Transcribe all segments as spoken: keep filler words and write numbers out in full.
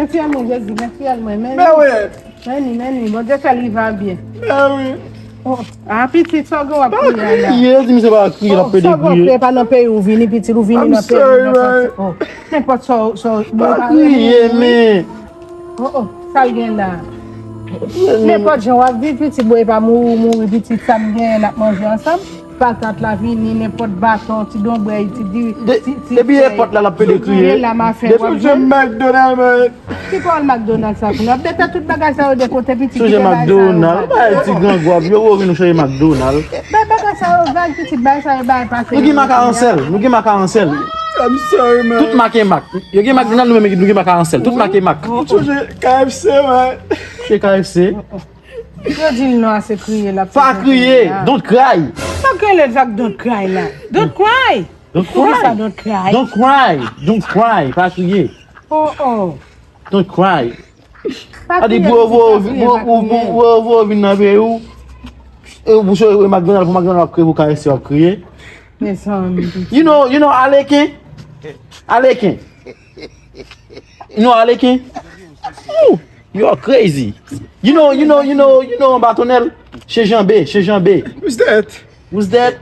Mèsi anmwe Jezi, mèsi anmwe, men men wi. Men ni, men ni, Bondye fè li va byen. Men wi. Oh, a pitit, sa w gen w ap kriye la? Kriye, di misye pa kriye, l ap pede kriye. Sa w gen w ap kriye, pa nan peyi w vini, pitit, ou vini nan peyi w, nan sòti. Oh, nenpòt sa w, sa w, pa kriye, men. Oh, oh, sa l gen la? Nenpòt jan w ap viv, pitit, bon, e pa mouri, mouri, pitit, sa m genyen, n ap manje ansanm. Patat la vini, nenpòt baton, ti donbrèy, ti diri, ti, ti fèy. Depi nenpòt la, l ap pede kriye. Depi w jwenn McDonald, man. Ki pawòl McDonald sa pou nou? Ap mete tout bagay sa yo de kote, pitit, kite bagay sa yo vag. Sonje McDonald, bay ti grangou ap yo, ou vin nou chanje McDonald. Bay bagay sa yo vag, pitit, bagay sa yo bay pase. Nou gen mak aransèl, nou gen mak aransèl. I'm sorry, man. Tout mak e mak. Yo gen McDonald, nou menm nou gen mak aransèl. Tout mak e mak. Ou sonje K F C, man. Sonje K F C. Yo di l non, a se kriye l ap fè. Pa kriye, don't cry. Sa k rele sa k don't cry la? Don't cry. Don't cry. Poukisa don't cry? Don't cry. Don't cry. Pa kriye. Oh, oh. Don't cry. Pa kriye, pitit, pa kriye, pa kriye. A di pou yo voye w vin nan peyi w. E pou yo voye w McDonald, pou McDonald ap kriye, pou K F C ap kriye. Mezanmi, pitit. You know, you know, Aleken? Aleken. You know Aleken? Ooh, you are crazy. You know, you know, you know, you know anba tonnèl? Chez Janbe, chez Janbe. Who's that? Who's that?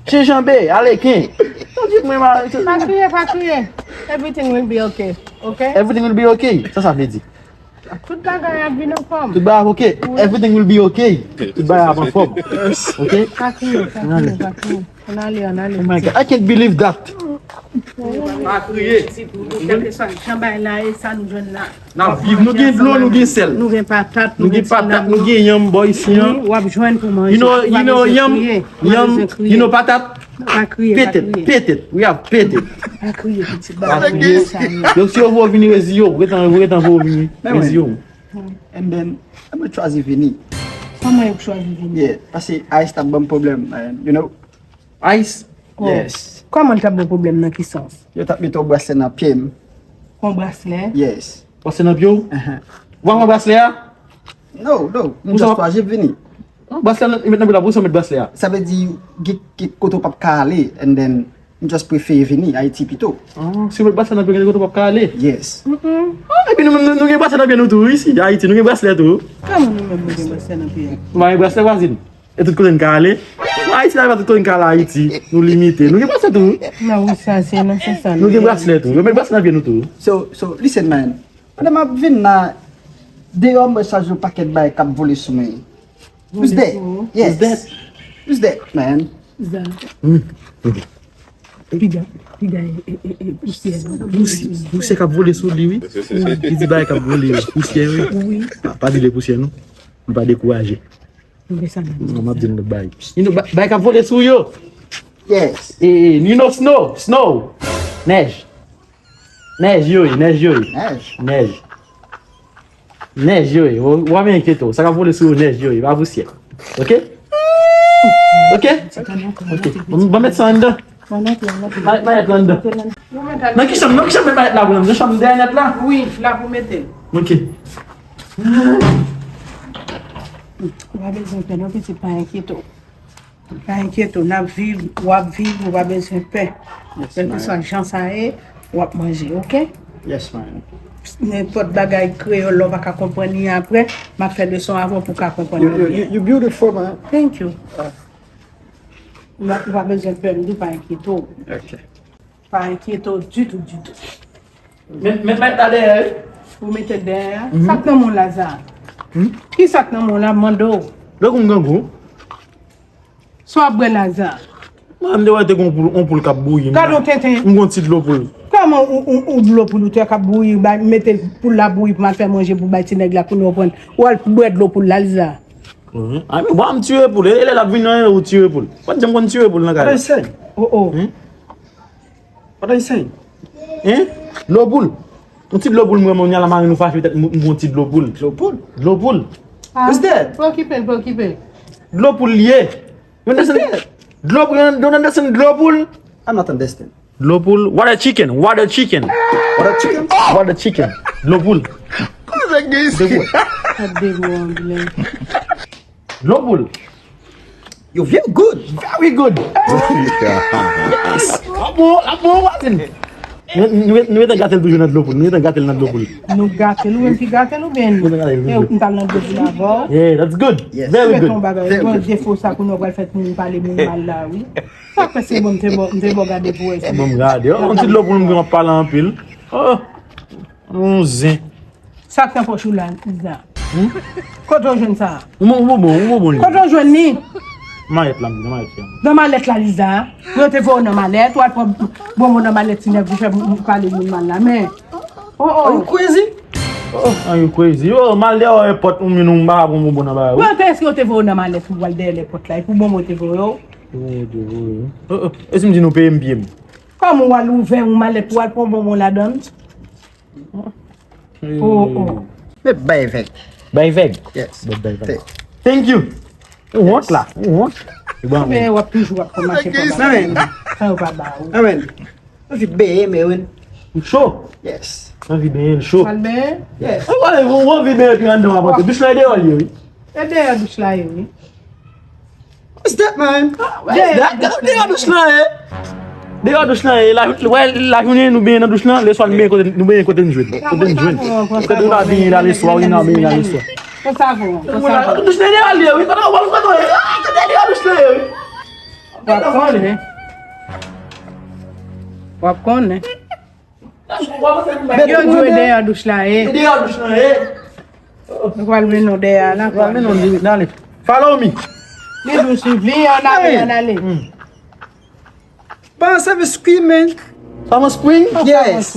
Chez Janbe, Aleken. Don't you remember? Pa kriye, pa kriye. Everything will be okay, okay? Everything will be okay. Sa sa vle di? Tout bagay ap vin anfòm. Tout bagay ap okay. Everything will be okay. Tout bagay ap anfòm. Okay? Pa kriye, pa kriye, pa kriye. Ann ale, ann ale. Oh my God, I can't believe that. Pa kriye. Kèlkeswa jan bagay la ye, sa nou jwenn la. N ap viv, nou gen dlo, nou gen sèl. Nou gen patat, nou gen patat, nou gen yanm bò isi an. Wi, w ap jwenn pou manje. You know, you know, yanm, yanm, you know, patat. Pa kriye, pa kriye. Petet, petet, we have petet. Pa kriye, pitit, pa kriye. Donk si yo voye w vini reziye w, ou gentan, ou gentan voye w vini reziye w. And then, mwen chwazi vini. Kòman yo chwazi vini? Yeah, paske Ice t ap ban m pwoblèm, man, you know? Ice? Oh. Yes. Kòman l t ap ban w pwoblèm, nan ki sans? Yo t ap mete yon braslè nan pye m. Yon braslè? Yes. Braslè nan pye w? Uh-huh. Ou pa pran braslè a? No, no, m just chwazi vini. Ah, braslè a, li met nan pye w la, poukisa w met braslè a? Sa vle di, gen, gen kote w p ap ka ale, and then, m just prefere vini Ayiti pito. Ah, si w met braslè nan pye w, gen kote w p ap ka ale? Yes. Mm-mm. Ah, epi nou menm, nou, nou gen braslè nan pye nou tou, wi, isi, Ayiti, nou gen braslè tou. Kòman nou menm, nou gen braslè nan pye? Nou pa gen braslè, vwazin? E tout kote n ka ale? Bon, Ayiti la, e pa tout kote n ka ale Ayiti. Nou limite. Nou gen braslè tou. Non, wi, sa, se, non, se sa, nou gen braslè tou. Yo met braslè nan pye nou tou. So, so, listen, man. Pandan m ap vin la, deyò, mwen chwazi yon pakèt bagay k ap vole sou mwen. Who's that? Yes. Who's that? Who's that, man? Piga, piga, e, e, e, pousyè, non? Pousyè, pousyè k ap vole sou li, wi. Li di bagay k ap vole, wi. Pousyè, wi. Wi. Pa, pa di de pousyè, non. Nou pa dekouraje. Non, m ap di nou bagay. You know, ba-, bagay k ap vole sou yo. Yes. E, e, you know snow, snow. Nèj. Nèj yo ye, nèj yo ye. Nèj? Nèj. Nèj yo ye. Ou, ou pa enkyete w. Sa k ap vole sou yo, nèj yo ye, pa pousyè. Oke? Oke? Oke. Bon, bon, met sa anndan. Mayèt la anndan. Nan ki chanm, nan ki chanm met mayèt la pou nou? Nan chanm dèyè nèt la? Wi, la pou mete l. Oke. Ou pa bezwen pè non, pitit, pa enkyete w. Pa enkyete w, n ap viv, w ap viv, ou pa bezwen pè. Kèlkeswa jan sa ye, w ap manje, oke? Yes, man. Nenpòt bagay kreyòl la w pa ka konprann li apre, m ap fè leson avan pou w ka konprann li byen. You, you, you beautiful, man. Thank you. Ou pa, ou pa bezwen pè, m di w pa enkyete w. Ok. Pa enkyete w ditou, ditou. Met, met mayèt la dèyè, wi. Ou mete l dèyè a? Mhm. Sa k nan men w la, Za? Hmm? Ki sa k nan men w la, m mande w? Lè w konn grangou. Sa w ap bwè la, Za? Mwen, m te wè te gen yon poul, yon poul k ap bouyi. Gade yon tenten. M gon ti dlo poul. Kòman ou, ou, ou dlo poul ou te k ap bouyi, bay, mete poul la bouyi pou m al fè manje pou bay ti nèg la, kounye a w pran, w al bwè dlo poul la, Liza? Mhm. A, men bwa m tiye poul. E lè l ap vin nan, ou tiye poul. Ou pa t janm konn tiye poul nan kay la. What are you saying? Oh, oh. Hmm? What are you saying? Hein? Dlo poul. Yon ti dlo poul m renmen, kounye a la, mari nou fache, petèt m, m gon ti dlo poul. Dlo poul? Dlo poul. Ah, what's that? Pa okipe l, pa okipe l. Dlo poul li ye. You understand? What's that? Dlo poul, you don't understand dlo poul? I'm not understand. Dlo poul, water chicken, water chicken. Water chicken? Water chicken. Dlo poul. Koze gis. Dlo poul. Ap debou angle. Dlo poul. You feel good. Very good. Yes. Ap bon, ap bon, vwazin. Nou, nou, nou, nou gentan gate l toujou nan dlo poul. Nou gentan gate l nan dlo poul. Nou gate l, ou menm ki gate l oubyen? Nou gentan gate l toujou. E, m t al nan dlo poul avè w. Yeah, that's good. Yes. Very good. Yon bagay, yon defo sa kounye w pral fè moun pale moun mal la, wi. Sa fè se bon, m te bon, m te bon gade pou wè si. Bon, m gade. Oh, yon ti dlo poul m gen w ap pale anpil. Oh, yon zen. Sa k nan pòch ou la, Liza? Hmm? Kote w jwenn sa? Ou bon, ou bon, ou bon, ou bon. Kote w jwenn li? Malèt la, m di, nan malèt la. Nan malèt la, Liza? Pou yo te voye w nan malèt, ou al pran bonbon nan malèt ti nèg pou fè m, m pale moun mal la, men. Oh, oh. Are you crazy? Oh, are you crazy? Oh, m al dèyè yon pòt, ou menm ou m pa ka pran bonbon nan bagay, wi. Bon, eske yo te voye w nan malèt ou al dèyè lè pòt la, e pou bonbon yo te voye w? Bonbon yo te voye. Oh, oh. E si m di nou peye m pye m? Kòman w al ouvè yon malèt pou w al pran bonbon ladan l? Oh, oh. Mwen bay vèg. Bay vèg? Yes. Mwen bay vèg. Thank you. Ou wont la, ou wont. Ou ban men w ap toujou ap kòmanse pa ba. Amen. Sa yo pa ba ou. Amen. Anvi benyen men wi. Ou cho? Yes. Anvi benyen, l cho. Pral benyen? Yes. Ou anvi benyen epi anndan w ap antre. Douch la e deyò l ye wi. E deyò douch la ye wi. What's that, man? What's that? Gade deyò douch lan ye. Deyò douch lan ye. La, wè, lajounen nou benyen nan douch lan, leswa nou benyen kote, nou benyen kote n jwenn. Kote n jwenn. Kote nou pa benyen la leswa, wi, nou benyen la leswa. Pran savon, pran savon. Douch lan deyò l ye, wi. Kote w kote w ye? Ah, kote deyò douch lan ye, wi. W ap konnen. W ap konnen. Yo di w e deyò douch la ye. Deyò douch lan ye. Nou pral mennen w dèyè a la. Pral mennen w dèyè a, ale. Follow me. Li di w swiv li, ann ale, ann ale. Ban sèvis cream, man. Savon spring? Yes.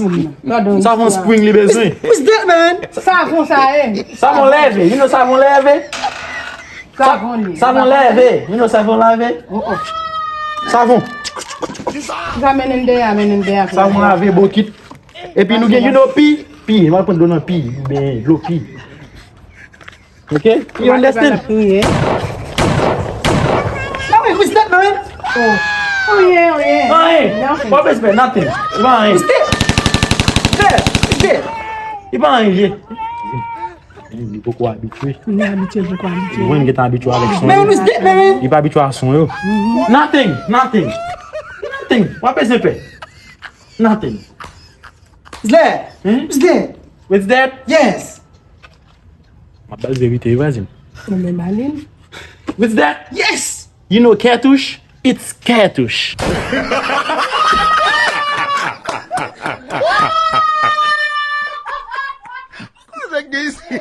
Savon spring li bezwen. What's that, man? Savon sa ye. Savon lave. You know savon lave? Savon li. Savon lave. You know savon lave? Oh, oh. Savon. Sa mennen m dèyè, mennen m dèyè. Savon lave, bokit. Epi nou gen, you know, pi. Pi. M al pran dlo nan pi. Ben, dlo pi. Ok? You understand? What's that, man? Oh. Anyen, anyen. Anyen. Nothing. What is that? Nothing. Li pa anyen. What's that? What's that? Li pa anyen. Li poko abitye. Li abitye, li poko abitye. Mwen, m gentan abitye avèk son yo. Man, what's that, man? Li pa abitye a son yo. Nothing, nothing. Nothing. W ap bezwen pè. Nothing. What's that? Hein? What's that? What's that? Yes. M ap ba l verite, wi, vwazen. Mwen menm ba li l. What's that? Yes. You know cartouche? It's cartouche. Nèg gen isi.